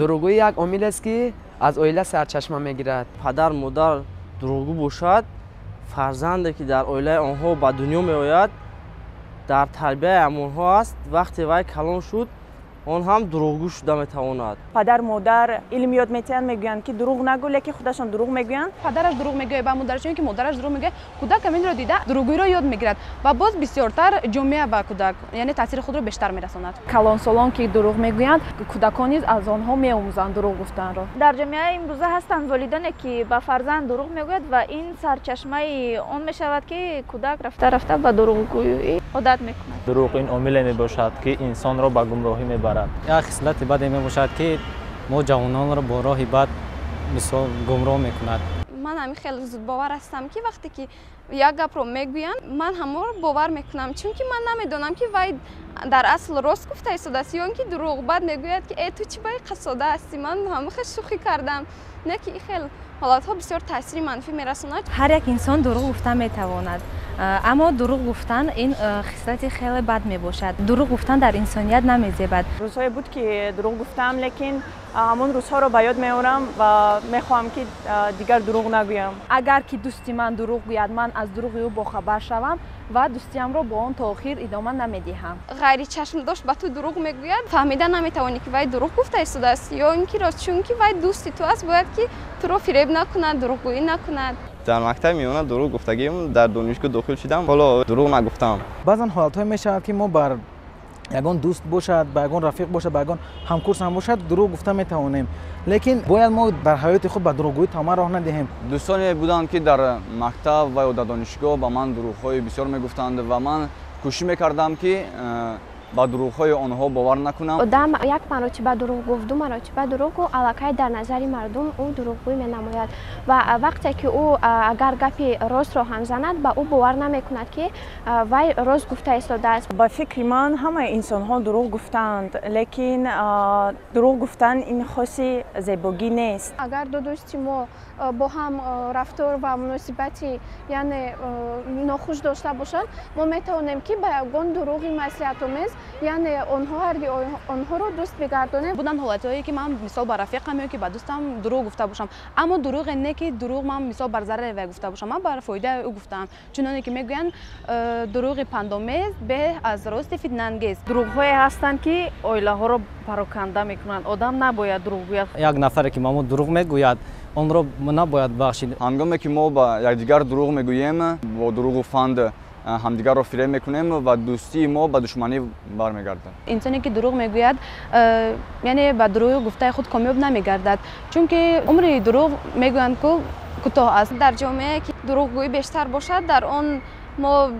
Дурӯғгӯӣ як омил аст, ки аз оила сарчашма мегирад. Падар модар дурӯғгӯ бошад, фарзанде ки дар оилаи онҳо ба дунё меояд, дар тарбияи ҳамонҳо аст. Вақте вай калон шуд, он ҳам дурӯғгӯ шуда метавонад. Падар модар илм ёд метиҳанд, мегӯянд ки дурӯғ нагӯ, лекин худашон дурӯғ мегӯянд. Падараш дурӯғ мегӯяд ба модараш, ё ки модараш дурӯғ мегӯяд, кӯдак ҳаминро дида дурӯғгӯиро ёд мегирад ва боз бисёртар ҷомеа ба кӯдак, яъне таъсири худро бештар мерасонад. Калонсолон ки дурӯғ мегӯянд, кӯдакон низ аз онҳо меомӯзанд дурӯғ гуфтанро. Дар ҷомеаи имрӯза ҳастанд волидоне ки ба фарзанд дурӯғ мегӯяд ва ин сарчашмаи он мешавад, ки кӯдак рафта рафта ба дурӯғгӯӣ одат мекунад. Дурӯғ ин омиле мебошад, ки инсонро ба гумроҳӣ мебарад. Як хислати баде мебошад, ки мо ҷавононро бо роҳи бад мисол гумроҳ мекунад. Ман ҳамин хеле зудбовар ҳастам, ки вақте ки як гапро мегӯянд, ман ҳамонро бовар мекунам, чунки ман намедонам, ки вай дар асл рост гуфта истодааст ё ин ки дурӯғ. Баъд мегӯяд, ки э, ту чӣ ба қасода ҳастӣ, ман ҳама хел шӯхӣ кардам. Не ки ин хел ҳолатҳо бисёр таъсири манфӣ мерасонад. Ҳар як инсон дурӯғ гуфта метавонад, аммо дурӯғ гуфтан ин хислати хеле бад мебошад. Дурӯғ гуфтан дар инсоният намезебад. Рӯзҳое буд, ки дурӯғ гуфтам, лекин ҳамон рӯзҳоро ба ёд меорам ва мехоҳам, ки дигар дурӯғ нагӯям. Агар ки дӯсти ман дурӯғ гӯяд, ман аз дурӯғи ӯ бохабар шавам ва дӯстиамро бо он то охир идома намедиҳам. Ғайричашмдошт ба ту дурӯғ мегӯяд, фаҳмида наметавонӣ, ки вай дурӯғ гуфта истодааст ё ин ки рост, чунки вай дӯсти ту аст, бояд ки туро фиреб накунад, дурӯғгӯӣ накунад. Дар мактаби миёна дурӯғ гуфтагим, дар донишгоҳ дохил шудам, ҳоло дурӯғ нагуфтам. Баъзан ҳолатҳое мешавад, ки мо бар ягон дӯст бошад, ба ягон рафиқ бошад, ба ягон ҳамкурс ҳам бошад, дурӯғ гуфта метавонем, лекин бояд мо дар ҳаёти худ ба дурӯғгӯӣ тамоман роҳ надиҳем. Дӯстоне буданд, ки дар мактаб ва ё дар донишгоҳ ба ман дурӯғҳои бисёр мегуфтанд ва ман кӯшиш мекардам, ки ба дурӯғҳои онҳо бовар накунам. Одам як маротиба дурӯғ гуфт, ду маротиба дурӯғ гуфт, аллакай дар назари мардум ӯ дурӯғгӯй менамояд ва вақте ки ӯ агар гапи ростро ҳам занад, ба ӯ бовар намекунад, ки вай рост гуфта истодааст. Ба фикри ман, ҳамаи инсонҳо дурӯғ гуфтаанд, лекин дурӯғ гуфтан ин хоси зебогӣ нест. Агар ду дӯсти мо бо ҳам рафтор ва муносибати, яъне, нохуш дошта бошанд, мо метавонем, ки ба ягон дурӯғи маслиҳатомез, яъне, онҳо ҳарди онҳоро дӯст бигардонем. Буданд ҳолатҳое, ки ман мисол ба рафиқам ё ки ба дӯстам дурӯғ гуфта бошам, аммо дурӯғе не, ки дурӯғ ман мисол бар зарари вай гуфта бошам, ман бар фоидаи ӯ гуфтаам. Чуноне ки мегӯянд, дурӯғи пандомез беҳ аз рости фитнаангез. Дурӯғҳое ҳастанд, ки оилаҳоро пароканда мекунанд. Одам набояд дурӯғ гӯяд. Як нафаре ки ба мо дурӯғ мегӯяд, онро набояд бахшид. Ҳангоме ки мо ба якдигар дурӯғ мегӯем, бо дурӯғу фанд ҳамдигарро фиреб мекунем ва дӯстии мо ба душманӣ бармегардад. Инсоне ки дурӯғ мегӯяд, яъне ба дурӯғи гуфтаи худ комёб намегардад, чунки умри дурӯғ, мегӯянд ку, кӯтоҳ аст. Дар ҷомеае ки дурӯғгӯӣ бештар бошад, дар он мо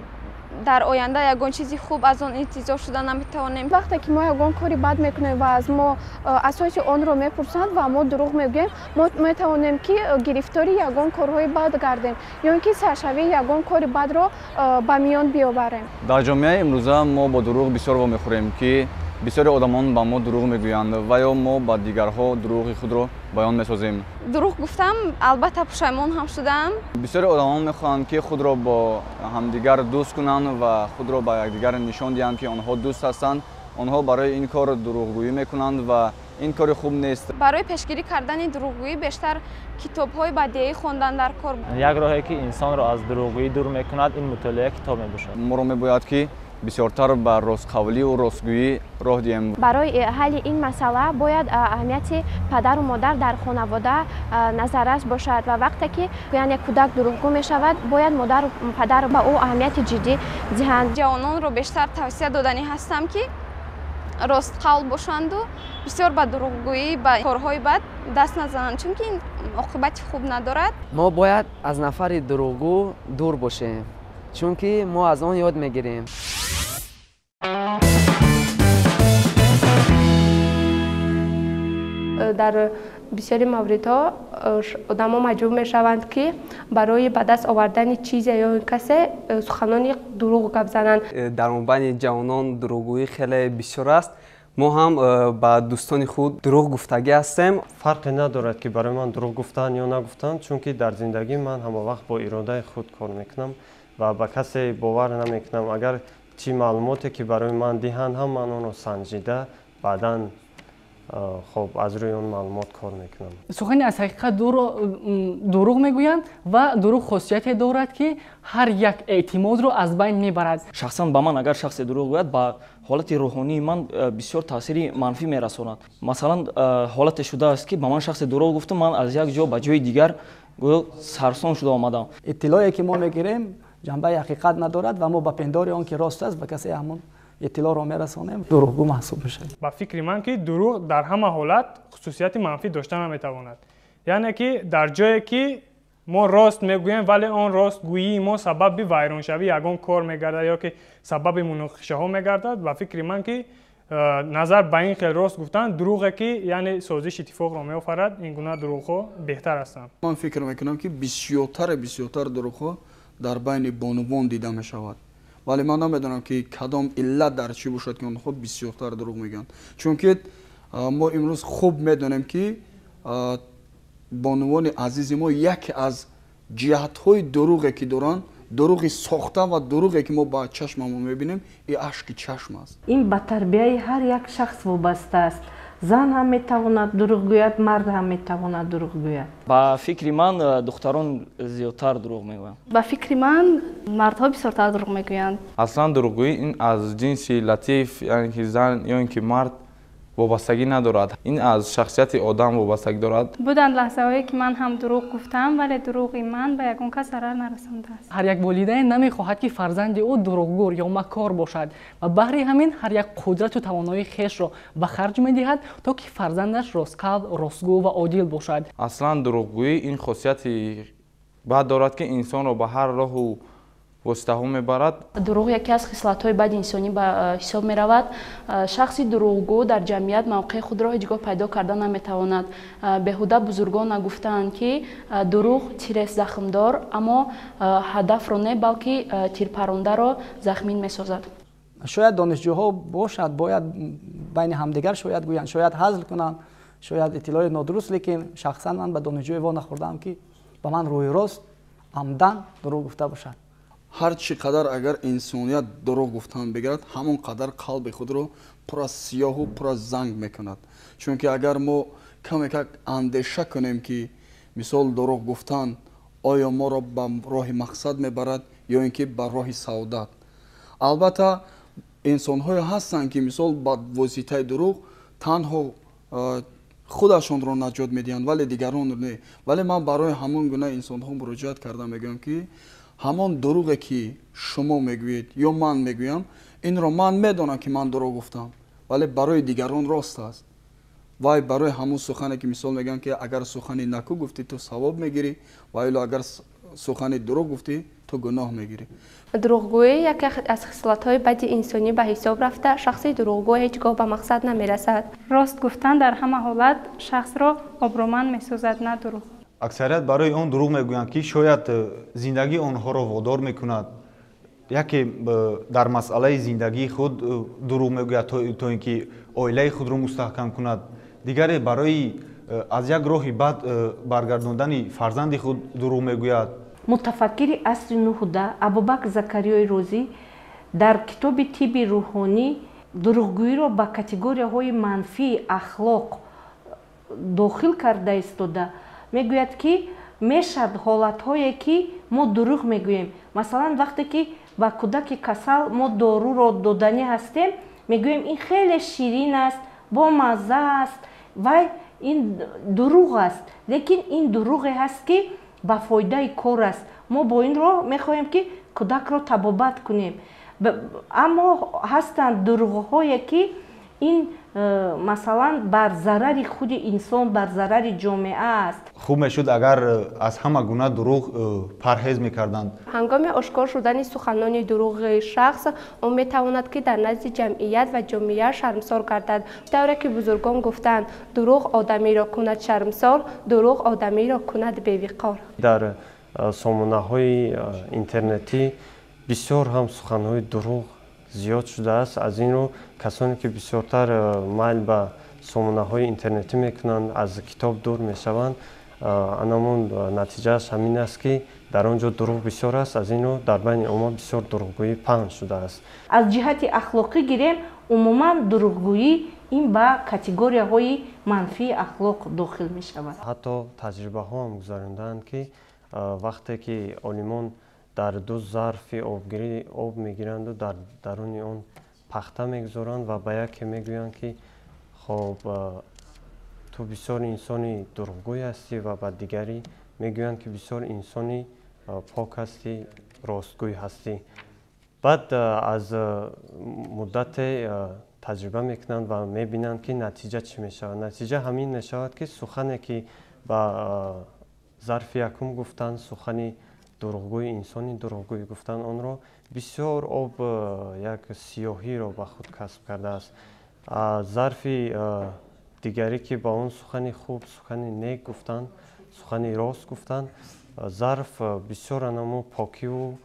дар оянда ягон чизи хуб аз он интизор шуда наметавонем. Вақте ки мо ягон кори бад мекунем ва аз мо асоси онро мепурсанд ва мо дурӯғ мегӯем, мо метавонем, ки гирифтори ягон корҳои бад гардем ё ин ки саршавии ягон кори бадро ба миён биёварем. Дар ҷомеаи имрӯза мо бо дурӯғ бисёр вомехӯрем, ки бисёри одамон ба мо дурӯғ мегӯянд ва ё мо ба дигарҳо дурӯғи худро баён месозем. Дурӯғ гуфтам, албатта пушаймон ҳам шудам. Бисёри одамон мехоҳанд, ки худро бо ҳамдигар дӯст кунанд ва худро ба якдигар нишон диҳанд, ки онҳо дӯст ҳастанд. Онҳо барои ин кор дурӯғгӯӣ мекунанд ва ин кори хуб нест. Барои пешгирӣ кардани дурӯғгӯӣ бештар китобҳои бадеӣ хондан дар кор. Як роҳе, ки инсонро аз дурӯғгӯӣ дур мекунад, ин мутолиаи китоб мебошад. Моро мебояд, ки бисёртар ба ростқавливу ростгӯӣ роҳ диҳем. Барои ҳалли ин масъала бояд аҳамияти падару модар дар хонавода назаррас бошад ва вақте ки, яъне, кӯдак дурӯғгӯ мешавад, бояд модару падар ба ӯ аҳамияти ҷиддӣ диҳанд. Ҷавононро бештар тавсия доданӣ ҳастам, ки ростқавл бошанду бисёр ба дурӯғгӯӣ, ба корҳои бад даст назананд, чунки ин оқибати хуб надорад. Мо бояд аз нафари дурӯғгӯ дур бошем, чунки мо аз он ёд мегирем. Дар бисёри мавридҳо одамо маҷбур мешаванд, ки барои ба даст овардани чизе ё касе суханони дурӯғ гап зананд. Дар мобайни ҷавонон дурӯғгӯӣ хеле бисёр аст. Мо ҳам ба дӯстони худ дурӯғ гуфтагӣ ҳастем. Фарқе надорад, ки барои ман дурӯғ гуфтан ё нагуфтан, чунки дар зиндагӣ ман ҳамавақт бо иродаи худ кор мекунам ва ба касе бовар намекунам. Агар чӣ маълумоте ки барои ман диҳанд ҳам, ман онро санҷида баъдан Хоб, аз рӯи он маълумот кор мекунам. Сухани аз ҳақиқат дурӯғ мегӯянд ва дурӯғ хосияте дорад, ки ҳар як эътимодро аз байн мебарад. Шахсан ба ман агар шахсе дурӯғ гӯяд, ба ҳолати рӯҳонии ман бисёр таъсири манфӣ мерасонад. Масалан, ҳолате шудааст, ки ба ман шахсе дурӯғ гуфту ман аз як ҷо ба ҷои дигар гӯё сарсон шуда омадам. Иттилоъе ки мо мегирем ҷанбаи ҳақиқат надорад ва мо ба пиндори он ки рост аст ба касе ҳамон иттилоъро мерасонем, дурӯғгӯ маҳсуб мешавад. Ба фикри ман, ки дурӯғ дар ҳама ҳолат хусусияти манфӣ дошта наметавонад. Яъне ки дар ҷое ки мо рост мегӯем, вале он ростгӯии мо сабаби вайроншавии ягон кор мегардад ё ки сабаби муноқишаҳо мегардад, ба фикри ман ки назар ба ин хел рост гуфтан, дурӯғе ки яъне созиш иттифоқро меофарад, ин гуна дурӯғҳо беҳтар ҳастанд. Ман фикр мекунам, ки бисёртар дурӯғҳо дар байни бонувон дида мешавад. Вале ман намедонам, ки кадом иллат дар чӣ бошад, ки онҳо бисёртар дурӯғ мегӯянд. Чунки мо имрӯз хуб медонем, ки бонувони азизи мо яке аз ҷиҳатҳои дурӯғе ки доранд, дурӯғи сохта ва дурӯғе ки мо ба чашмамон мебинем, ин ашки чашм аст. Ин ба тарбияи ҳар як шахс вобаста аст. Зан ҳам метавонад дурӯғ гӯяд, мард ҳам метавонад дурӯғ гӯяд. Ба фикри ман, духтарон зиёдтар дурӯғ мегӯянд. Ба фикри ман, мардҳо бисёртар дурӯғ мегӯянд. Аслан дурӯғгӯӣ ин аз ҷинси латиф, яъне ки зан ё ин ки мард вобастагӣ надорад. Ин аз шахсияти одам вобастагӣ дорад. Буданд лаҳзаҳое, ки ман ҳам дурӯғ гуфтам, вале дурӯғи ман ба ягон кас зарар нарасондааст. Ҳар як волидайн намехоҳад, ки фарзанди ӯ дурӯғгӯ ё макор бошад ва баҳри ҳамин ҳар як қудрату тавоноии хешро ба харҷ медиҳад, то ки фарзандаш ростқалб, ростгӯ ва одил бошад. Аслан дурӯғгӯӣ ин хосияти бад дорад, ки инсонро ба ҳар роҳу воситаҳо мебарад. Дурӯғ яке аз хислатҳои бади инсонӣ ба ҳисоб меравад. Шахси дурӯғгӯ дар ҷамъият мавқеи худро ҳеҷ гоҳ пайдо карда наметавонад. Беҳуда бузургон нагуфтаанд, ки дурӯғ тирест захмдор, аммо ҳадафро не, балки тирпарондаро захмин месозад. Шояд донишҷӯҳо бошад, бояд байни ҳамдигар шояд гӯянд, шояд ҳазл кунанд, шояд иттилои нодуруст, лекин шахсан ман ба донишҷӯе во нахӯрдаам, ки ба ман рӯи рост амдан дурӯғ гуфта бошад. Ҳар чӣ қадар агар инсоният дурӯғ гуфтан бигирад, ҳамон қадар қалби худро пур аз сиёҳу пур аз занг мекунад. Чунки агар мо каме как андеша кунем, ки мисол дурӯғ гуфтан оё моро ба роҳи мақсад мебарад ё ин ки ба роҳи саодат. Албатта, инсонҳое ҳастанд, ки мисол ба воситаи дурӯғ танҳо худашонро наҷот медиҳанд, вале дигаронро не. Вале ман барои ҳамон гуна инсонҳо муроҷиат карда мегӯям, ки ҳамон дурӯғе ки шумо мегӯед ё ман мегӯям, инро ман медонам, ки ман дурӯғ гуфтам, вале барои дигарон рост аст. Вай барои ҳамон сухане ки мисол мегӯям, ки агар сухани накӯ гуфтӣ, ту савоб мегирӣ, ва ило агар сухани дурӯғ гуфтӣ, ту гуноҳ мегирӣ. Дурӯғгӯӣ яке аз хислатҳои бади инсонӣ ба ҳисоб рафта, шахси дурӯғгӯ ҳеҷ гоҳ ба мақсад намерасад. Рост гуфтан дар ҳама ҳолат шахсро обрӯманд месозад, на дурӯғ. Аксарият барои он дурӯғ мегӯянд, ки шояд зиндагӣ онҳоро водор мекунад. Яке дар масъалаи зиндагии худ дурӯғ мегӯяд, то ин ки оилаи худро мустаҳкам кунад. Дигаре барои аз як роҳи бад баргардондани фарзанди худ дурӯғ мегӯяд. Мутафаккири асри нуҳда Абубакр Закариёи Розӣ дар китоби тибби рӯҳонӣ дурӯғгӯиро ба категорияҳои манфии ахлоқ дохил карда истода мегӯяд, ки мешавад ҳолатҳое, ки мо дурӯғ мегӯем. Масалан, вақте ки ба кӯдаки касал мо доруро доданӣ ҳастем, мегӯем ин хеле ширин аст, бомазза аст. Вай ин дурӯғ аст, лекин ин дурӯғе ҳаст, ки ба фоидаи кор аст. Мо бо ин роҳ мехоҳем, ки кӯдакро табобат кунем. Аммо ҳастанд дурӯғҳое, ки ин масалан бар зарари худи инсон, бар зарари ҷомеа аст. Хуб мешуд, агар аз ҳама гуна дурӯғ парҳез мекарданд. Ҳангоми ошкор шудани суханони дурӯғи шахс, ӯ метавонад, ки дар назди ҷамъият ва ҷомеа шармсор гардад. Тавре ки бузургон гуфтанд, дурӯғ одамиро кунад шармсор, дурӯғ одамиро кунад бевиқор. Дар сомонаҳои интернетӣ бисёр ҳам суханҳои дурӯғ зиёд шудааст. Аз ин рӯ касоне ки бисёртар майл ба сомонаҳои интернетӣ мекунанд, аз китоб дур мешаванд. Анамон натиҷааш ҳамин аст, ки дар он ҷо дурӯғ бисёр аст. Аз ин рӯ дар байни омма бисёр дурӯғгӯӣ паҳн шудааст. Аз ҷиҳати ахлоқӣ гирем, умуман дурӯғгӯӣ Ин ба категорияҳои манфии ахлоқ дохил мешавад. Ҳатто таҷрибаҳо ҳам гузаронидаанд, ки вақте ки олимон дар ду зарфи обгирӣ об мегиранду дар даруни он пахта мегузоранд ва ба яке мегӯянд, ки хоб, ту бисёр инсони дурӯғгӯй ҳастӣ, ва ба дигарӣ мегӯянд, ки бисёр инсони пок ҳастӣ, ростгӯй ҳастӣ. Баъд аз муддате таҷриба мекунанд ва мебинанд, ки натиҷа чӣ мешавад. Натиҷа ҳамин мешавад, ки сухане ки ба зарфи якум гуфтанд, сухани дурӯғгӯи инсони дурӯғгӯй гуфтанд, онро бисёр об як сиёҳиро ба худ касб кардааст. Зарфи дигарӣ ки ба он сухани хуб, сухани нек гуфтанд, сухани рост гуфтанд, зарф бисёр анаму покиву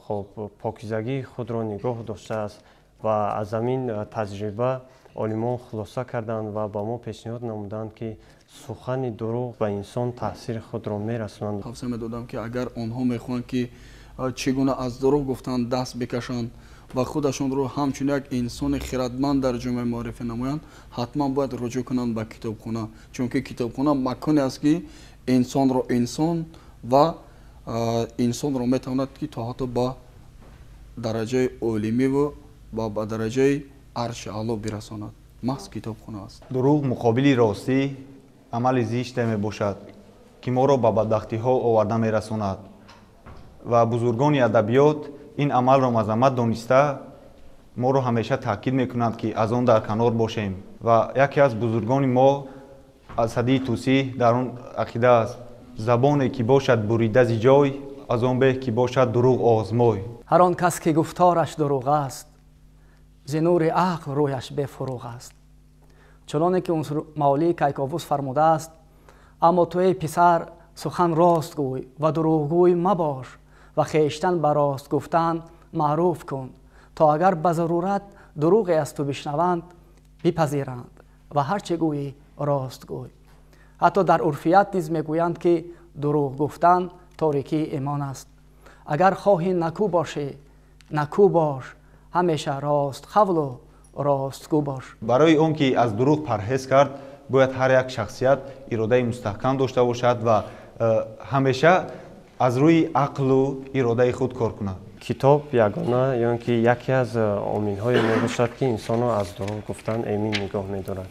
хоб покизагии худро нигоҳ доштааст. Ва аз ҳамин таҷриба олимон хулоса карданд ва ба мо пешниҳод намуданд, ки сухани дурӯғ ба инсон таъсири худро мерасонанд. Тавсия медодам, ки агар онҳо мехоҳанд, ки чӣ гуна аз дурӯғ гуфтан даст бикашанд ва худашонро ҳамчун як инсони хирадманд дар ҷомеа муаррифӣ намоянд, ҳатман бояд руҷӯъ кунанд ба китобхона, чунки китобхона маконе аст, ки инсонро инсон ва инсонро метавонад, ки то ҳатто ба дараҷаи олимиву ва ба дараҷаи арши аъло бирасонад. Маҳз китобхона аст. Дурӯғ муқобили ростӣ амали зиште мебошад, ки моро ба бадбахтиҳо оварда мерасонад, ва бузургони адабиёт ин амалро мазаммат дониста моро ҳамеша таъкид мекунанд, ки аз он дар канор бошем. Ва яке аз бузургони мо Садии Тӯсӣ дар он ақида аст: забоне ки бошад бурида зи ҷой, аз он беҳ ки бошад дурӯғ озмой. Ҳар он кас ки гуфтораш дурӯғ аст, зи нури ақл рӯяш бефурӯғ аст. Чуноне ки Мавлии Кайковус фармудааст: аммо ту эй писар, сухан рост гӯй ва дурӯғгӯй мабош ва хештан ба рост гуфтан маъруф кун, то агар ба зарурат дурӯғе аз ту бишнаванд, бипазиранд ва ҳар чӣ гӯӣ рост гӯй. Ҳатто дар урфият низ мегӯянд, ки дурӯғ гуфтан торикии имон аст. Агар хоҳӣ накӯ бошӣ, накӯ бош, ҳамеша рост қавлу ростгӯ бош. Барои он ки аз дурӯғ парҳез кард, бояд ҳар як шахсият иродаи мустаҳкам дошта бошад ва ҳамеша аз рӯи ақлу иродаи худ кор кунад. Китоб ягона ё ин ки яке аз омилҳое мебошад, ки инсонро аз дурӯғ гуфтан эмин нигоҳ медорад.